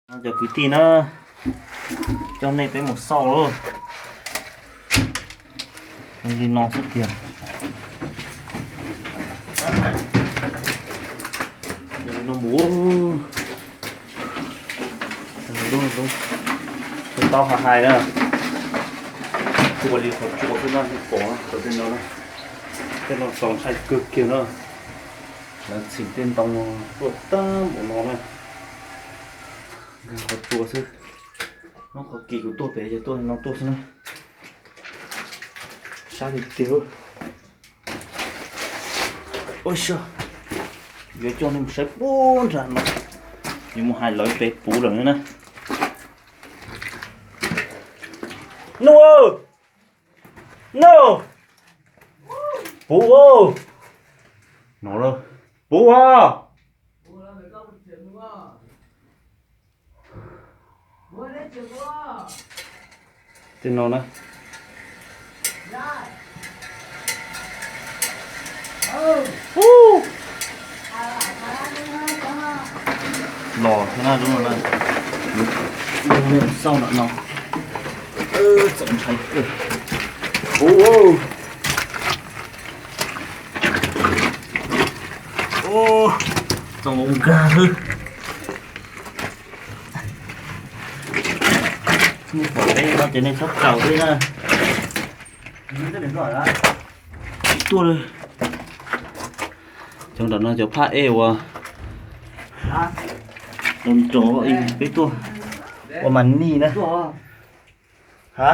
Cov kwv tij na, coj nej peb mus xauj lauj. Li no xwb tiag. Li no mus. Tau hais hais na, tua li qhov tsua xwb na, pom tej no, tej no txaus ntshai kawg kiag na. Lawv txhim tej ntoo tuaj tag npaum no na. Nkag qhov tsua xwb. Hnub qhov kis kuv tuaj pem yog tuaj no tuaj xwb na. Sab tiag tiag. Ua xyov, yuav coj nej mus saib puag nram no, yuav mus hais lawv pem puv lawm na. Nuj, nuj, puv, no, puv os. Tej no na. Los thiab na, lub no na. Xauj ntawm no. Txaus ntshai kawg. Ub, txaus nkag xwb. Nej pom peb no ces nej txhob kaum li na. Tuaj li. Cov nram no cov phaj ej uas nrov nrov peb tuaj ua mas nij na. Ha?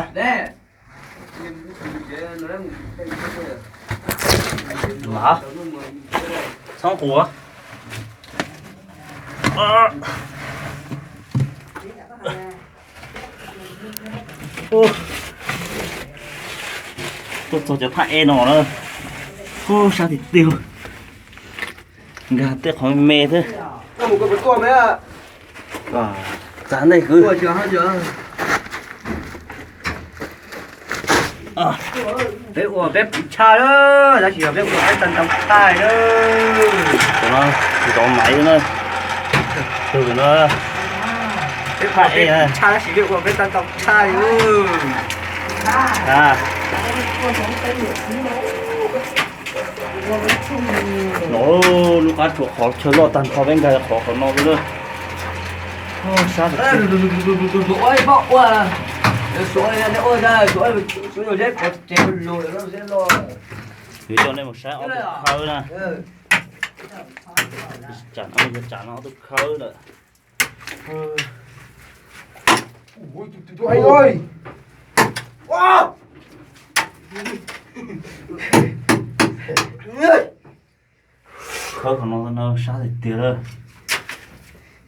Txhob quav. Tuaj txog cov phaj ej no na, ub, sab tiag tiag, nkag tej qhov me me thiab. Txav ntej kwv. Peb ua peb tshaj lawm, tab sis peb ua peb tau ntau tshaj lawm. Cov no zov maiv na, tus no peb phaj ej na, tshaj tab sis peb ua peb tau ntau tshaj lawm. No lub qab tsuas qhov chaw loj tag nrho peb nkag qhov qhov no lawm. Sab Yuav coj nej mus saib ob tug khawb na. Tsam no yog tsam no ob tug khawb lawm. Khawb qhov no sab tiag tiag lawm.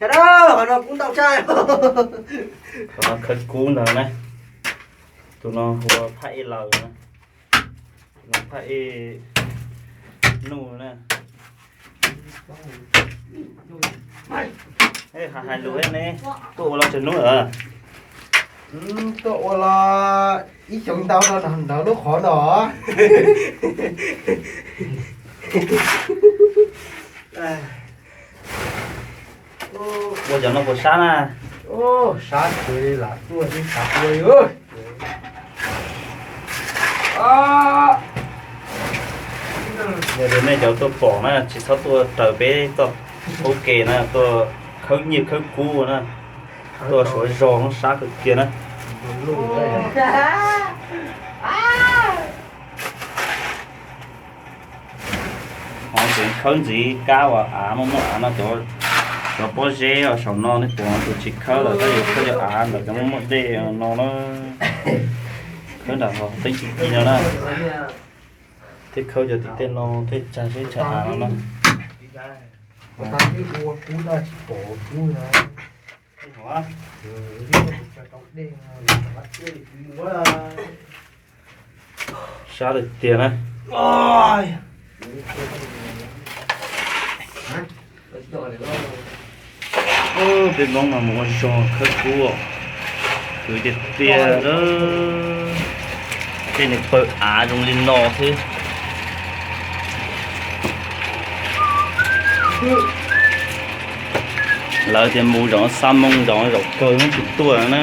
Qhov no kub ntau tshaj. Qhov no khawb kub ntawd na. Tus no hu ua phaj ej laws na. Tus no phaj ej nuj na. Hais lus ne, tuaj ua los tsaws hnub lawm? Tuaj ua los ib xyoos ntau no ntawd lub qhov no. Ua cov no puas sab na? Sab tsis lam tuaj, sab tuaj. Yog nej cov tuaj pom na, tsis txhob tuaj raws peb txoj ub ke na, tuaj khawb nyiaj khawb kub na, tuaj suav zog sab kawg kiag na. Ho tseem khawb ntxiv kab uas av muaj muaj av no, cov pob zeb saum no nej pom tus tsis khawb lawm, tab yuav khawb cov av ntawm cov muaj muaj dej no na. Khawb nram teeb ci ci no na. Thiab khawb cov tim tej no thiaj tsa zeb tsa av no na. Sab tiag tiag na. Peb Hmoob mas mus ua zog khawb kub, kwv tiag tiag. Tej niag pawg av zoo li no xwb. Lawv tias mus zaum xa moo zaum zaum kawg no tsis tuaj na.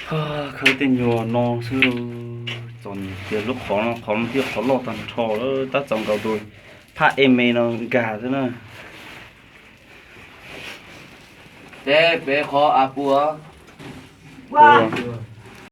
Khawb tej nyuag no xwb, txom nyem tiag. Lub qhov no, qhov no thiaj qhov loj tag nrho lawm, tab txaus nkaus tus phab eme no nkag xwb na. Ces pem qhov a pua,